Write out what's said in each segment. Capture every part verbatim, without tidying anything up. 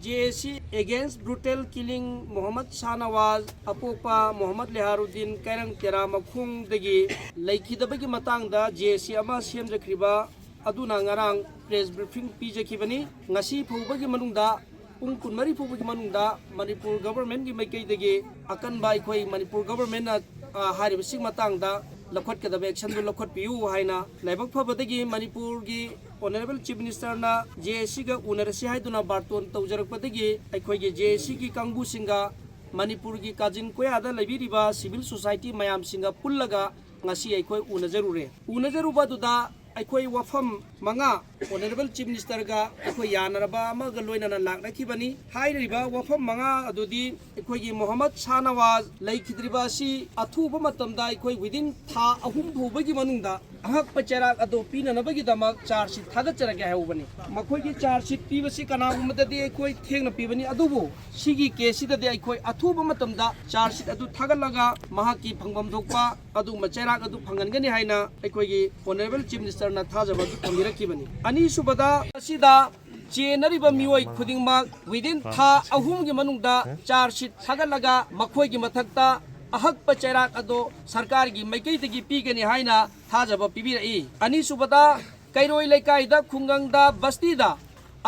J ꯑꯦ ꯁꯤ against brutal killing Mohammad ꯁꯥꯍꯅꯋꯥꯖ ꯑꯄꯣꯛꯄ Mohammad ꯂꯦꯍꯥꯔꯨꯗꯤꯟ ꯀꯩꯔꯪ ꯇꯦꯔꯥ ꯃꯈꯣꯡꯗꯒꯤ ꯂꯩꯈꯤꯗꯕꯒꯤ ꯃꯇꯥꯡꯗ J ꯑꯦ ꯁꯤ ꯑꯃ ꯁꯦꯝꯖꯈ꯭ꯔꯤꯕ ꯑꯗꯨꯅ ꯉꯔꯥꯡ press briefing ꯄꯤꯖꯈꯤꯕꯅꯤ꯫ ꯉꯁꯤ ꯐꯥꯎꯕꯒꯤ ꯃꯅꯨꯡꯗ, ꯄꯨꯡ ꯀꯨꯟꯃꯔꯤ ꯐꯥꯎꯕꯒꯤ ꯃꯅꯨꯡꯗ ꯃꯅꯤꯄꯨꯔ governmentꯀꯤ ꯃꯥꯏꯀꯩꯗꯒꯤ ꯑꯀꯟꯕ ꯑꯩꯈꯣꯏ ꯃꯅꯤꯄꯨꯔ governmentꯅ, ꯑ, ꯍꯥꯏꯔꯤꯕꯁꯤꯒꯤ ꯃꯇꯥꯡꯗ ꯂꯧꯈꯠꯀꯗꯕ actionꯗꯨ ꯂꯧꯈꯠꯄꯤꯌꯨ ꯍꯥꯏꯅ ꯂꯥꯏꯕꯛ ꯐꯕꯗꯒꯤ ꯃꯅꯤꯄꯨꯔꯒꯤ Honourable Chief Ministerꯅ ꯖꯦ ꯑꯦ ꯁꯤꯒ ꯎꯅꯔꯁꯤ ꯍꯥꯏꯗꯨꯅ ꯕꯥꯔꯇꯣꯟ ꯇꯧꯖꯔꯛꯄꯗꯒꯤ ꯑꯩꯈꯣꯏꯒꯤ ꯖꯦ ꯑꯦ ꯁꯤꯒꯤ ꯀꯥꯡꯕꯨꯁꯤꯡꯒ ꯃꯅꯤꯄꯨꯔꯒꯤ ꯀꯥꯖꯤꯟ ꯀꯣꯌꯥꯗ ꯂꯩꯕꯤꯔꯤꯕ civil society ꯃꯌꯥꯝꯁꯤꯡꯒ ꯄꯨꯜꯂꯒ ꯉꯁꯤ ꯑꯩꯈꯣꯏ ꯎꯅꯖꯔꯨꯔꯦ꯫ ꯎꯅꯖꯔꯨꯕ ꯑꯗꯨꯗ ꯑꯩꯈꯣꯏ ꯋꯥꯐꯝ ꯃꯉꯥ Honourable Chief Ministerꯒ ꯑꯩꯈꯣꯏ ꯌꯥꯅꯔꯕ ꯑꯃꯒ ꯂꯣꯏꯅꯅ ꯂꯥꯛꯅꯈꯤꯕꯅꯤ꯫ ꯍꯥꯏꯔꯤꯕ ꯋꯥꯐꯝ ꯃꯉꯥ ꯑꯗꯨꯗꯤ ꯑꯩꯈꯣꯏꯒꯤ ꯃꯣꯍꯝꯃꯗ ꯁꯥꯍꯅꯋꯥꯖ ꯂꯩꯈꯤꯗ꯭ꯔꯤꯕ ꯑꯁꯤ ꯑꯊꯨꯕ ꯃꯇꯝꯗ ꯑꯩꯈꯣꯏ within ꯊꯥ ꯑꯍꯨꯝ ꯐꯥꯎꯕꯒꯤ ꯃꯅꯨꯡꯗ ꯑꯍꯛꯄ ꯆꯩꯔꯥꯛ ꯑꯗꯨ ꯄꯤꯅꯅꯕꯒꯤꯗꯃꯛ charge sheet ꯊꯥꯒꯠꯆꯔꯒꯦ ꯍꯥꯏꯍꯧꯕꯅꯤ꯫ ꯃꯈꯣꯏꯒꯤ charge sheet ꯄꯤꯕꯁꯤ ꯀꯅꯥꯒꯨꯝꯕꯗꯗꯤ ꯑꯩꯈꯣꯏ ꯊꯦꯡꯅ ꯄꯤꯕꯅꯤ, ꯑꯗꯨꯕꯨ ꯁꯤꯒꯤ caseꯁꯤꯗꯗꯤ ꯑꯩꯈꯣꯏ ꯑꯊꯨꯕ ꯃꯇꯝꯗ charge sheet ꯑꯗꯨ ꯊꯥꯒꯠꯂꯒ ꯃꯍꯥꯛꯀꯤ ꯐꯪꯐꯝ ꯊꯣꯛꯄ ꯑꯗꯨꯒꯨꯝꯕ ꯆꯩꯔꯥꯛ ꯑꯗꯨ ꯐꯪꯍꯟꯒꯅꯤ ꯍꯥꯏꯅ ꯑꯩꯈꯣꯏꯒꯤ Honourable Chief Ministerꯅ ꯊꯥꯖꯕ ꯑꯗꯨ ꯊꯝꯕꯤꯔꯛꯈꯤꯕꯅꯤ꯫ ꯑꯅꯤꯁꯨꯕꯗ, ꯑꯁꯤꯗ ꯆꯦꯟꯅꯔꯤꯕ ꯃꯤꯑꯣꯏ ꯈꯨꯗꯤꯡꯃꯛ within ꯊꯥ ꯑꯍꯨꯝꯒꯤ ꯃꯅꯨꯡꯗ charge sheet ꯊꯥꯒꯠꯂꯒ ꯃꯈꯣꯏꯒꯤ ꯃꯊꯛꯇ ꯑꯍꯛꯄ ꯆꯩꯔꯥꯛ ꯑꯗꯨ ꯁꯔꯀꯥꯔꯒꯤ ꯃꯥꯏꯀꯩꯗꯒꯤ ꯄꯤꯒꯅꯤ ꯍꯥꯏꯅ ꯊꯥꯖꯕ ꯄꯤꯕꯤꯔꯛꯏ꯫ ꯑꯅꯤꯁꯨꯕꯗ, ꯀꯩꯔꯣꯏ ꯂꯩꯀꯥꯏꯗ, ꯈꯨꯡꯒꯪꯗ, ꯕꯁꯇꯤꯗ,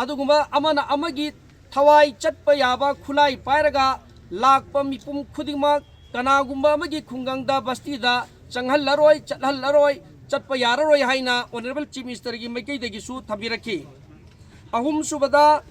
ꯑꯗꯨꯒꯨꯝꯕ ꯑꯃꯅ ꯑꯃꯒꯤ ꯊꯋꯥꯏ ꯆꯠꯄ ꯌꯥꯕ ꯈꯨꯠꯂꯥꯏ ꯄꯥꯏꯔꯒ ꯂꯥꯛꯄ ꯃꯤꯄꯨꯝ ꯈꯨꯗꯤꯡꯃꯛ ꯀꯅꯥꯒꯨꯝꯕ ꯑꯃꯒꯤ ꯈꯨꯡꯒꯪꯗ, ꯕꯁꯇꯤꯗ ꯆꯪꯍꯜꯂꯔꯣꯏ, ꯆꯠꯍꯜꯂꯔꯣꯏ, ꯆꯠꯄ ꯌꯥꯔꯔꯣꯏ ꯍꯥꯏꯅ Honourable Chief Ministerꯒꯤ ꯃꯥꯏꯀꯩꯗꯒꯤꯁꯨ ꯊꯝꯕꯤꯔꯛꯈꯤ꯫ ꯑꯍꯨꯝꯁꯨꯕꯗ,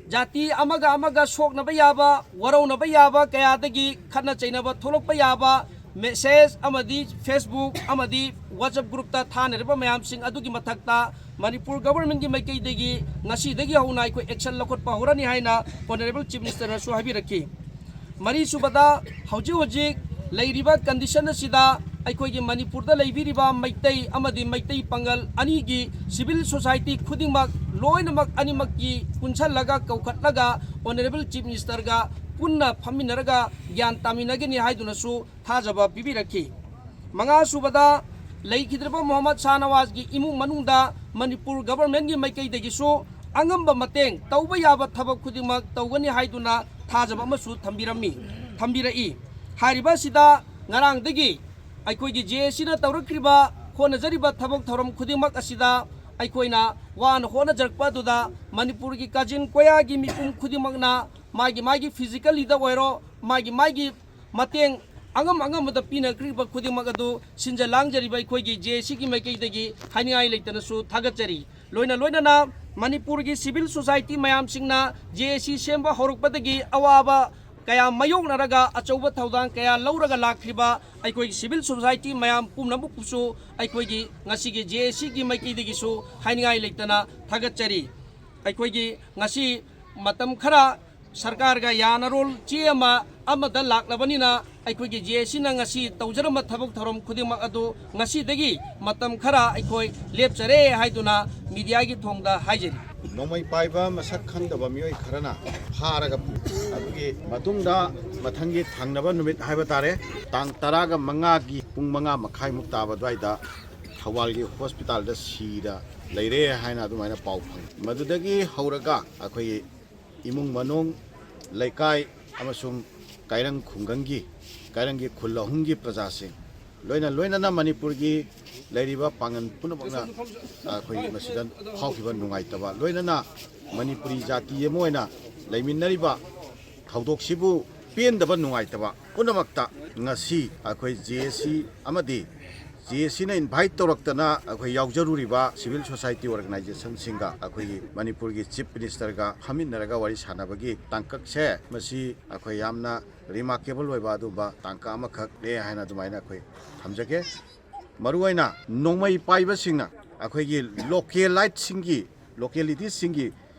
ꯖꯥꯇꯤ ꯑꯃꯒ ꯑꯃꯒ ꯁꯣꯛꯅꯕ ꯌꯥꯕ, ꯋꯥꯔꯧꯅꯕ ꯌꯥꯕ ꯀꯌꯥꯗꯒꯤ ꯈꯠꯅ ꯆꯩꯅꯕ ꯊꯣꯛꯂꯛꯄ ꯌꯥꯕ message ꯑꯃꯗꯤ Facebook ꯑꯃꯗꯤ WhatsApp groupꯇ ꯊꯥꯅꯔꯤꯕ ꯃꯌꯥꯝꯁꯤꯡ ꯑꯗꯨꯒꯤ ꯃꯊꯛꯇ ꯃꯅꯤꯄꯨꯔ governmentꯀꯤ ꯃꯥꯏꯀꯩꯗꯒꯤ ꯉꯁꯤꯗꯒꯤ ꯍꯧꯅ ꯑꯩꯈꯣꯏ action ꯂꯧꯈꯠꯄ ꯍꯧꯔꯅꯤ ꯍꯥꯏꯅ Honourable Chief Ministerꯅꯁꯨ ꯍꯥꯏꯕꯤꯔꯛꯈꯤ꯫ ꯃꯔꯤꯁꯨꯕꯗ, ꯍꯧꯖꯤꯛ ꯍꯧꯖꯤꯛ ꯂꯩꯔꯤꯕ condition ꯑꯁꯤꯗ ꯑꯩꯈꯣꯏꯒꯤ ꯃꯅꯤꯄꯨꯔꯗ ꯂꯩꯕꯤꯔꯤꯕ ꯃꯩꯇꯩ ꯑꯃꯗꯤ ꯃꯩꯇꯩ ꯄꯥꯉꯜ ꯑꯅꯤꯒꯤ civil society ꯈꯨꯗꯤꯡꯃꯛ ꯂꯣꯏꯅꯃꯛ ꯑꯅꯤꯃꯛꯀꯤ ꯄꯨꯟꯁꯜꯂꯒ ꯀꯧꯈꯠꯂꯒ Honourable Chief Ministerꯒ ꯄꯨꯟꯅ ꯐꯝꯃꯤꯟꯅꯔꯒ ꯒ꯭ꯌꯥꯟ ꯇꯥꯃꯤꯟꯅꯒꯅꯤ ꯍꯥꯏꯗꯨꯅꯁꯨ ꯊꯥꯖꯕ ꯄꯤꯕꯤꯔꯛꯈꯤ꯫ ꯃꯉꯥꯁꯨꯕꯗ, ꯂꯩꯈꯤꯗ꯭ꯔꯕ ꯃꯣꯍꯝꯃꯗ ꯁꯥꯍꯅꯋꯥꯖꯒꯤ ꯏꯃꯨꯡ ꯃꯅꯨꯡꯗ ꯃꯅꯤꯄꯨꯔ governmentꯀꯤ ꯃꯥꯏꯀꯩꯗꯒꯤꯁꯨ ꯑꯉꯝꯕ ꯃꯇꯦꯡ, ꯇꯧꯕ ꯌꯥꯕ ꯊꯕꯛ ꯈꯨꯗꯤꯡꯃꯛ ꯇꯧꯒꯅꯤ ꯍꯥꯏꯗꯨꯅ ꯊꯥꯖꯕ ꯑꯃꯁꯨ ꯊꯝꯕꯤꯔꯝꯃꯤ, ꯊꯝꯕꯤꯔꯛꯏ꯫ ꯍꯥꯏꯔꯤꯕ ꯑꯁꯤꯗ ꯉꯔꯥꯡꯗꯒꯤ ꯑꯩꯈꯣꯏꯒꯤ ꯖꯦ ꯑꯦ ꯁꯤꯅ ꯇꯧꯔꯛꯈ꯭ꯔꯤꯕ, ꯍꯣꯠꯅꯖꯔꯤꯕ ꯊꯕꯛ ꯊꯧꯔꯝ ꯈꯨꯗꯤꯡꯃꯛ ꯑꯁꯤꯗ ꯑꯩꯈꯣꯏꯅ ꯋꯥꯅ ꯍꯣꯠꯅꯖꯔꯛꯄ ꯑꯗꯨꯗ ꯃꯅꯤꯄꯨꯔꯒꯤ ꯀꯥꯆꯤꯟ ꯀꯣꯌꯥꯒꯤ ꯃꯤꯄꯨꯝ ꯈꯨꯗꯤꯡꯃꯛꯅ ꯃꯥꯒꯤ ꯃꯥꯒꯤ physically ꯗ ꯑꯣꯏꯔꯣ, ꯃꯥꯒꯤ ꯃꯥꯒꯤ ꯃꯇꯦꯡ ꯑꯉꯝ ꯑꯉꯝꯕꯗ ꯄꯤꯅꯈ꯭ꯔꯤꯕ ꯈꯨꯗꯤꯡꯃꯛ ꯑꯗꯨ ꯁꯤꯟꯖ ꯂꯥꯡꯖꯔꯤꯕ ꯑꯩꯈꯣꯏꯒꯤ ꯖꯦ ꯑꯦ ꯁꯤꯒꯤ ꯃꯥꯏꯀꯩꯗꯒꯤ ꯍꯥꯏꯅꯤꯡꯉꯥꯏ ꯂꯩꯇꯅꯁꯨ ꯊꯥꯒꯠꯆꯔꯤ꯫ ꯂꯣꯏꯅ ꯂꯣꯏꯅꯅ ꯃꯅꯤꯄꯨꯔꯒꯤ civil society ꯃꯌꯥꯝꯁꯤꯡꯅ ꯖꯦ ꯑꯦ ꯁꯤ ꯁꯦꯝꯕ ꯍꯧꯔꯛꯄꯗꯒꯤ ꯑꯋꯥꯕ ꯀꯌꯥ ꯃꯥꯌꯣꯛꯅꯔꯒ ꯑꯆꯧꯕ ꯊꯧꯗꯥꯡ ꯀꯌꯥ ꯂꯧꯔꯒ ꯂꯥꯛꯈ꯭ꯔꯤꯕ ꯑꯩꯈꯣꯏꯒꯤ civil society ꯃꯌꯥꯝ ꯄꯨꯝꯅꯃꯛꯄꯨꯁꯨ ꯑꯩꯈꯣꯏꯒꯤ ꯉꯁꯤꯒꯤ ꯖꯦ ꯑꯦ ꯁꯤꯒꯤ ꯃꯥꯏꯀꯩꯗꯒꯤꯁꯨ ꯍꯥꯏꯅꯤꯡꯉꯥꯏ ꯂꯩꯇꯅ ꯊꯥꯒꯠꯆꯔꯤ꯫ ꯑꯩꯈꯣꯏꯒꯤ ꯉꯁꯤ ꯃꯇꯝ ꯈꯔ ꯁꯔꯀꯥꯔꯒ ꯌꯥꯅꯔꯣꯜ ꯆꯦ ꯑꯃ ꯑꯃꯗ ꯂꯥꯛꯂꯕꯅꯤꯅ ꯑꯩꯈꯣꯏꯒꯤ ꯖꯦ ꯑꯦ ꯁꯤꯅ ꯉꯁꯤ ꯇꯧꯖꯔꯝꯕ ꯊꯕꯛ ꯊꯧꯔꯝ ꯈꯨꯗꯤꯡꯃꯛ ꯑꯗꯨ ꯉꯁꯤꯗꯒꯤ ꯃꯇꯝ ꯈꯔ ꯑꯩꯈꯣꯏ ꯂꯦꯞꯆꯔꯦ ꯍꯥꯏꯗꯨꯅ ꯃꯤꯗꯤꯌꯥꯒꯤ ꯊꯣꯡꯗ ꯍꯥꯏꯖꯔꯤ꯫ ꯅꯣꯡꯃꯩ ꯄꯥꯏꯕ ꯃꯁꯛ ꯈꯪꯗꯕ ꯃꯤꯑꯣꯏ ꯈꯔꯅ ꯐꯥꯔꯒ ꯄꯨ-, ꯑꯗꯨꯒꯤ ꯃꯇꯨꯡꯗ ꯃꯊꯪꯒꯤ ꯊꯪꯅꯕ ꯅꯨꯃꯤꯠ ꯍꯥꯏꯕ ꯇꯥꯔꯦ, ꯇꯥꯡ ꯇꯔꯥꯒ ꯃꯉꯥꯒꯤ ꯄꯨꯡ ꯃꯉꯥ ꯃꯈꯥꯏꯃꯨꯛ ꯇꯥꯕ ꯑꯗꯨꯋꯥꯏꯗ ꯊꯧꯕꯥꯜꯒꯤ ꯍꯣꯁꯄꯤꯇꯥꯜꯗ ꯁꯤꯔ ꯂꯩꯔꯦ ꯍꯥꯏꯅ ꯑꯗꯨꯃꯥꯏꯅ ꯄꯥꯎ ꯐꯪꯉꯤ꯫ ꯃꯗꯨꯗꯒꯤ ꯍꯧꯔꯒ ꯑꯩꯈꯣꯏꯒꯤ ꯏꯃꯨꯡ ꯃꯅꯨꯡ, ꯂꯩꯀꯥꯏ ꯑꯃꯁꯨꯡ ꯀꯥꯏꯔꯪ ꯈꯨꯡꯒꯪꯒꯤ, ꯀꯥꯏꯔꯪꯒꯤ ꯈꯨꯜ ꯑꯍꯨꯝꯒꯤ ꯄ꯭ꯔꯖꯥꯁꯤꯡ, ꯂꯣꯏꯅ ꯂꯣꯏꯅꯅ ꯃꯅꯤꯄꯨꯔꯒꯤ ꯂꯩꯔꯤꯕ ꯄꯥꯡꯒꯜ ꯄꯨꯝꯅꯃꯛꯅ ꯑꯩꯈꯣꯏ ꯃꯁꯤꯗ ꯐꯥꯎꯈꯤꯕ ꯅꯨꯡꯉꯥꯏꯇꯕ, ꯂꯣꯏꯅꯅ ꯃꯅꯤꯄꯨꯔꯤ ꯖꯥꯇꯤ ꯑꯃ ꯑꯣꯏꯅ ꯂꯩꯃꯤꯟꯅꯔꯤꯕ ꯊꯧꯗꯣꯛꯁꯤꯕꯨ ꯄꯦꯟꯗꯕ, ꯅꯨꯡꯉꯥꯏꯇꯕ ꯄꯨꯝꯅꯃꯛꯇ ꯉꯁꯤ ꯑꯩꯈꯣꯏ ꯖꯦ ꯑꯦ ꯁꯤ ꯑꯃꯗꯤ ꯖꯦ ꯑꯦ ꯁꯤꯅ invite ꯇꯧꯔꯛꯇꯅ ꯑꯩꯈꯣꯏ ꯌꯥꯎꯖꯔꯨꯔꯤꯕ civil society organization ꯁꯤꯡꯒ ꯑꯩꯈꯣꯏꯒꯤ ꯃꯅꯤꯄꯨꯔꯒꯤ Chief Minister ꯒ ꯐꯝꯃꯤꯟꯅꯔꯒ ꯋꯥꯔꯤ ꯁꯥꯟꯅꯕꯒꯤ ꯇꯥꯡꯀꯛꯁꯦ, ꯃꯁꯤ ꯑꯩꯈꯣꯏ ꯌꯥꯝꯅ remarkable ꯑꯣꯏꯕ ꯑꯗꯨꯒꯨꯝꯕ ꯇꯥꯡꯀꯛ ꯑꯃꯈꯛꯅꯦ ꯍꯥꯏꯅ ꯑꯗꯨꯃꯥꯏꯅ ꯑꯩꯈꯣꯏ ꯊꯝꯖꯒꯦ꯫ ꯃꯔꯨꯑꯣꯏꯅ ꯅꯣꯡꯃꯩ ꯄꯥꯏꯕꯁꯤꯡꯅ ꯑꯩꯈꯣꯏꯒꯤ localite ꯁꯤꯡꯒꯤ, locality ꯁꯤꯡꯒꯤ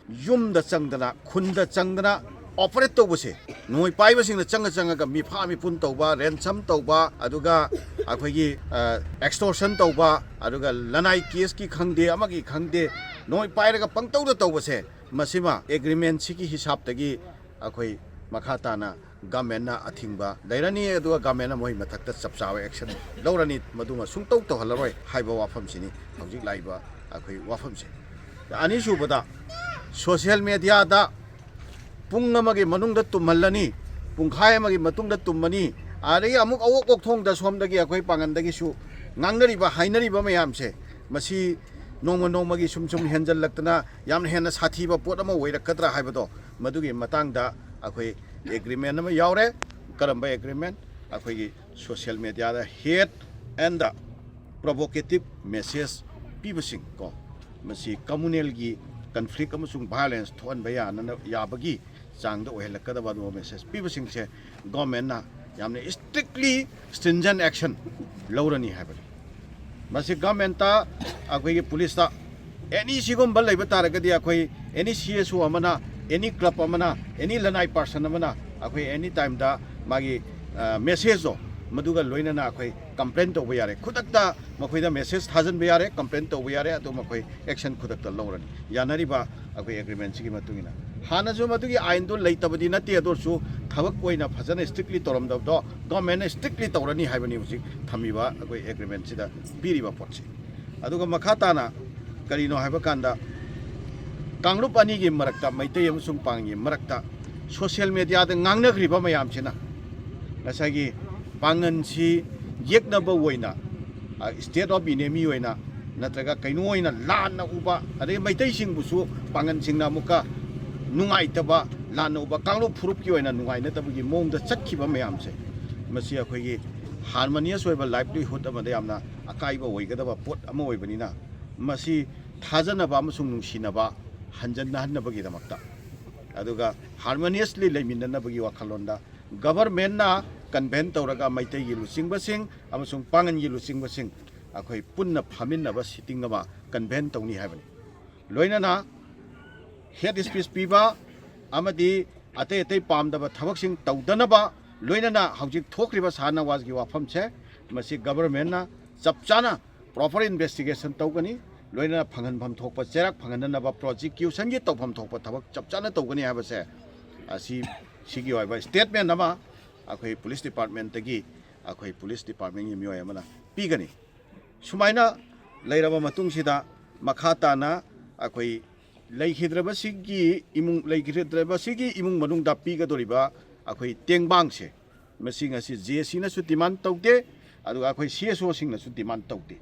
ꯌꯨꯝꯗ ꯆꯪꯗꯅ, ꯈꯨꯟꯗ ꯆꯪꯗꯅ operate ꯇꯧꯕꯁꯦ, ꯅꯣꯡꯃꯩ ꯄꯥꯏꯕꯁꯤꯡꯅ ꯆꯪꯉ ꯆꯪꯉꯒ ꯃꯤꯐꯥ ꯃꯤꯄꯨꯟ ꯇꯧꯕ, ransom ꯇꯧꯕ, ꯑꯗꯨꯒ ꯑꯩꯈꯣꯏꯒꯤ, ꯑ, extortion ꯇꯧꯕ, ꯑꯗꯨꯒ ꯂꯅꯥꯏ case ꯀꯤ ꯈꯪꯗꯦ, ꯑꯃꯒꯤ ꯈꯪꯗꯦ, ꯅꯣꯡꯃꯩ ꯄꯥꯏꯔꯒ ꯄꯪꯇꯧꯗ ꯇꯧꯕꯁꯦ, ꯃꯁꯤꯃ agreement ꯁꯤꯒꯤ ꯍꯤꯁꯥꯞꯇꯒꯤ ꯑꯩꯈꯣꯏ ꯃꯈꯥ ꯇꯥꯅ government ꯅ ꯑꯊꯤꯡꯕ ꯂꯩꯔꯅꯤ, ꯑꯗꯨꯒ government ꯅ ꯃꯣꯏ ꯃꯊꯛꯇ ꯆꯞ ꯆꯥꯕ action ꯂꯧꯔꯅꯤ, ꯃꯗꯨꯃ ꯁꯨꯡꯇꯧ ꯇꯧꯍꯜꯂꯔꯣꯏ ꯍꯥꯏꯕ ꯋꯥꯐꯝꯁꯤꯅꯤ ꯍꯧꯖꯤꯛ ꯂꯥꯛꯏꯕ ꯑꯩꯈꯣꯏ ꯋꯥꯐꯝꯁꯦ꯫ ꯑꯅꯤꯁꯨꯕꯗ, ꯁꯣꯁꯤꯌꯦꯜ ꯃꯦꯗꯤꯌꯥꯗ ꯄꯨꯡ ꯑꯃꯒꯤ ꯃꯅꯨꯡꯗ ꯇꯨꯝꯍꯜꯂꯅꯤ, ꯄꯨꯡꯈꯥꯏ ꯑꯃꯒꯤ ꯃꯇꯨꯡꯗ ꯇꯨꯝꯃꯅꯤ, ꯑꯗꯒꯤ ꯑꯃꯨꯛ ꯑꯋꯣꯛ ꯑꯣꯛꯊꯣꯡꯗ ꯁꯣꯝꯗꯒꯤ ꯑꯩꯈꯣꯏ ꯄꯥꯡꯒꯟꯗꯒꯤꯁꯨ ꯉꯥꯡꯅꯔꯤꯕ ꯍꯥꯏꯅꯔꯤꯕ ꯃꯌꯥꯝꯁꯦ, ꯃꯁꯤ ꯅꯣꯡꯃ ꯅꯣꯡꯃꯒꯤ ꯁꯨꯝ ꯁꯨꯝ ꯍꯦꯟꯖꯜꯂꯛꯇꯅ ꯌꯥꯝꯅ ꯍꯦꯟꯅ ꯁꯥꯊꯤꯕ ꯄꯣꯠ ꯑꯃ ꯑꯣꯏꯔꯛꯀꯗ꯭ꯔꯥ ꯍꯥꯏꯕꯗꯣ, ꯃꯗꯨꯒꯤ ꯃꯇꯥꯡꯗ ꯑꯩꯈꯣꯏ ꯑꯦꯒ꯭ꯔꯤꯃꯦꯟ ꯑꯃ ꯌꯥꯎꯔꯦ꯫ ꯀꯔꯝꯕ ꯑꯦꯒ꯭ꯔꯤꯃꯦꯟ? ꯑꯩꯈꯣꯏꯒꯤ ꯁꯣꯁꯤꯌꯦꯜ ꯃꯦꯗꯤꯌꯥꯗ ꯍꯦꯠ ꯑꯦꯟ ꯗ ꯄ꯭ꯔꯣꯚꯣꯀꯦꯇꯤꯞ ꯃꯦꯁꯦꯖ ꯄꯤꯕꯁꯤꯡ ꯀꯣ, ꯃꯁꯤ ꯀꯝꯃꯨꯅꯦꯜꯒꯤ ꯀꯟꯐ꯭ꯂꯤꯛ ꯑꯃꯁꯨꯡ ꯚꯥꯏꯑꯣꯂꯦꯟꯁ ꯊꯣꯛꯍꯟꯕ ꯌꯥꯅꯅ ꯌꯥꯕꯒꯤ ꯆꯥꯡꯗ ꯑꯣꯏꯍꯜꯂꯛꯀꯗꯕ ꯑꯗꯨꯒꯨꯝꯕ ꯃꯦꯁꯦꯖ ꯄꯤꯕꯁꯤꯡꯁꯦ ꯒꯣꯔꯃꯦꯟꯅ ꯌꯥꯝꯅ ꯏꯁꯇ꯭ꯔꯤꯛꯂꯤ ꯁ꯭ꯇ꯭ꯔꯤꯟꯖꯦꯟ ꯑꯦꯛꯁꯟ ꯂꯧꯔꯅꯤ ꯍꯥꯏꯕꯅꯤ꯫ ꯃꯁꯤ ꯒꯣꯔꯃꯦꯟꯇ, ꯑꯩꯈꯣꯏꯒꯤ ꯄꯨꯂꯤꯁꯇ ꯑꯦꯅꯤ ꯁꯤꯒꯨꯝꯕ ꯂꯩꯕ ꯇꯥꯔꯒꯗꯤ, ꯑꯩꯈꯣꯏ ꯑꯦꯅꯤ ꯁꯤ ꯑꯦꯁ ꯑꯣ ꯑꯃꯅ, ꯑꯦꯅꯤ ꯀ꯭ꯂꯕ ꯑꯃꯅ, ꯑꯦꯅꯤ ꯂꯅꯥꯏ ꯄꯥꯔꯁꯟ ꯑꯃꯅ ꯑꯩꯈꯣꯏ ꯑꯦꯅꯤ ꯇꯥꯏꯝꯗ ꯃꯥꯒꯤ ꯃꯦꯁꯦꯖꯇꯣ ꯃꯗꯨꯒ ꯂꯣꯏꯅꯅ ꯑꯩꯈꯣꯏ ꯀꯝꯄ꯭ꯂꯦꯟ ꯇꯧꯕ ꯌꯥꯔꯦ꯫ ꯈꯨꯗꯛꯇ ꯃꯈꯣꯏꯗ ꯃꯦꯁꯦꯖ ꯊꯥꯖꯤꯟꯕ ꯌꯥꯔꯦ, ꯀꯝꯄ꯭ꯂꯦꯟ ꯇꯧꯕ ꯌꯥꯔꯦ, ꯑꯗꯨ ꯃꯈꯣꯏ ꯑꯦꯛꯁꯟ ꯈꯨꯗꯛꯇ ꯂꯧꯔꯅꯤ꯫ ꯌꯥꯅꯔꯤꯕ ꯑꯩꯈꯣꯏ ꯑꯦꯒ꯭ꯔꯤꯃꯦꯟꯁꯤꯒꯤ ꯃꯇꯨꯡ ꯏꯟꯅ, ꯍꯥꯟꯅꯁꯨ ꯃꯗꯨꯒꯤ ꯑꯥꯏꯟꯗꯣ ꯂꯩꯇꯕꯗꯤ ꯅꯠꯇꯦ, ꯑꯗꯨ ꯑꯣꯏꯔꯁꯨ ꯊꯕꯛ ꯑꯣꯏꯅ ꯐꯖꯅ ꯏꯁꯇ꯭ꯔꯤꯛꯂꯤ ꯇꯧꯔꯝꯗꯕꯗꯣ ꯒꯣꯔꯃꯦꯟꯅ ꯏꯁꯇ꯭ꯔꯤꯛꯂꯤ ꯇꯧꯔꯅꯤ ꯍꯥꯏꯕꯅꯤ ꯍꯧꯖꯤꯛ ꯊꯝꯃꯤꯕ ꯑꯩꯈꯣꯏ ꯑꯦꯒ꯭ꯔꯤꯃꯦꯟꯁꯤꯗ ꯄꯤꯔꯤꯕ ꯄꯣꯠꯁꯦ꯫ ꯑꯗꯨꯒ ꯃꯈꯥ ꯇꯥꯅ ꯀꯔꯤꯅꯣ ꯍꯥꯏꯕ ꯀꯥꯟꯗ, ꯀꯥꯡꯂꯨꯞ ꯑꯅꯤꯒꯤ ꯃꯔꯛꯇ, ꯃꯩꯇꯩ ꯑꯃꯁꯨꯡ ꯄꯥꯡꯒꯜꯒꯤ ꯃꯔꯛꯇ ꯁꯣꯁꯤꯌꯦꯜ ꯃꯦꯗꯤꯌꯥꯗ ꯉꯥꯡꯅꯈ꯭ꯔꯤꯕ ꯃꯌꯥꯝꯁꯤꯅ ꯉꯁꯥꯏꯒꯤ ꯄꯥꯡꯒꯜꯁꯤ ꯌꯦꯛꯅꯕ ꯑꯣꯏꯅ, ꯁ꯭ꯇꯦꯠ ꯑꯣꯐ ꯏꯅꯦꯃꯤ ꯑꯣꯏꯅ, ꯅꯠꯇ꯭ꯔꯒ ꯀꯩꯅꯣ ꯑꯣꯏꯅ ꯂꯥꯟꯅ ꯎꯕ, ꯑꯗꯩ ꯃꯩꯇꯩꯁꯤꯡꯕꯨꯁꯨ ꯄꯥꯡꯒꯜꯁꯤꯡꯅ ꯑꯃꯨꯛꯀ ꯅꯨꯡꯉꯥꯏꯇꯕ, ꯂꯥꯟꯅ ꯎꯕ, ꯀꯥꯡꯂꯨꯞ ꯐꯨꯔꯨꯞꯀꯤ ꯑꯣꯏꯅ ꯅꯨꯡꯉꯥꯏꯅꯗꯕꯒꯤ ꯃꯑꯣꯡꯗ ꯆꯠꯈꯤꯕ ꯃꯌꯥꯝꯁꯦ, ꯃꯁꯤ ꯑꯩꯈꯣꯏꯒꯤ ꯍꯥꯔꯃꯣꯅꯤꯌꯁ ꯑꯣꯏꯕ ꯂꯥꯏꯚꯂꯤꯍꯨꯗ ꯑꯃꯗ ꯌꯥꯝꯅ ꯑꯀꯥꯏꯕ ꯑꯣꯏꯒꯗꯕ ꯄꯣꯠ ꯑꯃ ꯑꯣꯏꯕꯅꯤꯅ, ꯃꯁꯤ ꯊꯥꯖꯅꯕ ꯑꯃꯁꯨꯡ ꯅꯨꯡꯁꯤꯅꯕ ꯍꯟꯖꯟꯅꯍꯟꯅꯕꯒꯤꯗꯃꯛꯇ, ꯑꯗꯨꯒ ꯍꯥꯔꯃꯣꯅꯤꯌꯁꯂꯤ ꯂꯩꯃꯤꯟꯅꯅꯕꯒꯤ ꯋꯥꯈꯜꯂꯣꯟꯗ ꯒꯚꯔꯃꯦꯟꯅ ꯀꯟꯚꯦꯟ ꯇꯧꯔꯒ ꯃꯩꯇꯩꯒꯤ ꯂꯨꯆꯤꯡꯕꯁꯤꯡ ꯑꯃꯁꯨꯡ ꯄꯥꯡꯒꯜꯒꯤ ꯂꯨꯆꯤꯡꯕꯁꯤꯡ ꯑꯩꯈꯣꯏ ꯄꯨꯟꯅ ꯐꯝꯃꯤꯟꯅꯕ ꯁꯤꯇꯤꯡ ꯑꯃ ꯀꯟꯚꯦꯟ ꯇꯧꯅꯤ ꯍꯥꯏꯕꯅꯤ꯫ ꯂꯣꯏꯅꯅ ꯍꯦꯠ ꯁ꯭ꯄꯤꯆ ꯄꯤꯕ ꯑꯃꯗꯤ ꯑꯇꯩ ꯑꯇꯩ ꯄꯥꯝꯗꯕ ꯊꯕꯛꯁꯤꯡ ꯇꯧꯗꯅꯕ, ꯂꯣꯏꯅꯅ ꯍꯧꯖꯤꯛ ꯊꯣꯛꯈ꯭ꯔꯤꯕ ꯁꯥꯍꯅꯋꯥꯖꯒꯤ ꯋꯥꯐꯝꯁꯦ, ꯃꯁꯤ ꯒꯚꯔꯃꯦꯟꯅ ꯆꯞ ꯆꯥꯅ ꯄ꯭ꯔꯣꯄꯔ ꯏꯟꯚꯦꯁꯇꯤꯒꯦꯁꯟ ꯇꯧꯒꯅꯤ, ꯂꯣꯏꯅꯅ ꯐꯪꯍꯟꯐꯝ ꯊꯣꯛꯄ, ꯆꯩꯔꯥꯛ ꯐꯪꯍꯟꯅꯅꯕ ꯄ꯭ꯔꯣꯁꯤꯀ꯭ꯌꯨꯁꯟꯒꯤ ꯇꯧꯐꯝ ꯊꯣꯛꯄ ꯊꯕꯛ ꯆꯞ ꯆꯥꯅ ꯇꯧꯒꯅꯤ ꯍꯥꯏꯕꯁꯦ, ꯑꯁꯤ, ꯁꯤꯒꯤ ꯑꯣꯏꯕ ꯁ꯭ꯇꯦꯠꯃꯦꯟ ꯑꯃ ꯑꯩꯈꯣꯏ ꯄꯨꯂꯤꯁ ꯗꯤꯄꯥꯔꯠꯃꯦꯟꯇꯒꯤ, ꯑꯩꯈꯣꯏ ꯄꯨꯂꯤꯁ ꯗꯤꯄꯥꯔꯠꯃꯦꯟꯒꯤ ꯃꯤꯑꯣꯏ ꯑꯃꯅ ꯄꯤꯒꯅꯤ꯫ ꯁꯨꯃꯥꯏꯅ ꯂꯩꯔꯕ ꯃꯇꯨꯡꯁꯤꯗ, ꯃꯈꯥ ꯇꯥꯅ ꯑꯩꯈꯣꯏ ꯂꯩꯈꯤꯗ꯭ꯔꯕꯁꯤꯒꯤ ꯏꯃꯨꯡ ꯂꯩꯈꯤꯗ꯭ꯔꯕꯁꯤꯒꯤ ꯏꯃꯨꯡ ꯃꯅꯨꯡꯗ ꯄꯤꯒꯗꯧꯔꯤꯕ ꯑꯩꯈꯣꯏ ꯇꯦꯡꯕꯥꯡꯁꯦ, ꯃꯁꯤ ꯉꯁꯤ ꯖꯦ ꯑꯦꯁ ꯁꯤꯅꯁꯨ ꯗꯤꯃꯥꯟ ꯇꯧꯗꯦ, ꯑꯗꯨꯒ ꯑꯩꯈꯣꯏ ꯁꯤ ꯑꯦꯁ ꯑꯣꯁꯤꯡꯅꯁꯨ ꯗꯤꯃꯥꯟ ꯇꯧꯗꯦ꯫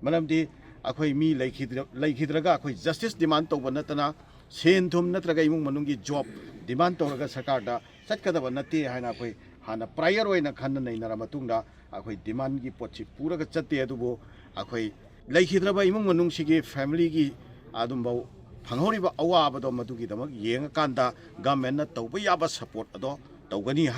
ꯃꯔꯝꯗꯤ ꯑꯩꯈꯣꯏ ꯃꯤ ꯂꯩꯈꯤꯗ꯭ꯔ- ꯂꯩꯈꯤꯗ꯭ꯔꯒ ꯑꯩꯈꯣꯏ ꯖꯁꯇꯤꯁ ꯗꯤꯃꯥꯟ ꯇꯧꯕ ꯅꯠꯇꯅ ꯁꯦꯟ ꯊꯨꯝ ꯅꯠꯇ꯭ꯔꯒ ꯏꯃꯨꯡ ꯃꯅꯨꯡꯒꯤ ꯖꯣꯕ ꯗꯤꯃꯥꯟ ꯇꯧꯔꯒ ꯁꯔꯀꯥꯔꯗ ꯆꯠꯀꯗꯕ ꯅꯠꯇꯦ ꯍꯥꯏꯅ ꯑꯩꯈꯣꯏ ꯍꯥꯟꯅ ꯄ꯭ꯔꯥꯏꯌꯔ ꯑꯣꯏꯅ ꯈꯟꯅ ꯅꯩꯅꯔ ꯃꯇꯨꯡꯗ ꯑꯩꯈꯣꯏ ꯗꯤꯃꯥꯟꯒꯤ ꯄꯣꯠꯁꯤ ꯄꯨꯔꯒ ꯆꯠꯇꯦ꯫ ꯑꯗꯨꯕꯨ ꯑꯩꯈꯣꯏ ꯂꯩꯈꯤꯗ꯭ꯔꯕ ꯏꯃꯨꯡ ꯃꯅꯨꯡꯁꯤꯒꯤ ꯐꯦꯃꯤꯂꯤꯒꯤ ꯑꯗꯨꯝꯕ ꯐꯪꯍꯧꯔꯤꯕ ꯑꯋꯥꯕꯗꯣ ꯃꯗꯨꯒꯤꯗꯃꯛ ꯌꯦꯡꯉꯀꯥꯟꯗ ꯒꯃꯦꯟꯅ ꯇꯧꯕ ꯌꯥꯕ ꯁꯄꯣꯔꯠ ꯑꯗꯣ ꯇꯧꯒꯅꯤ꯫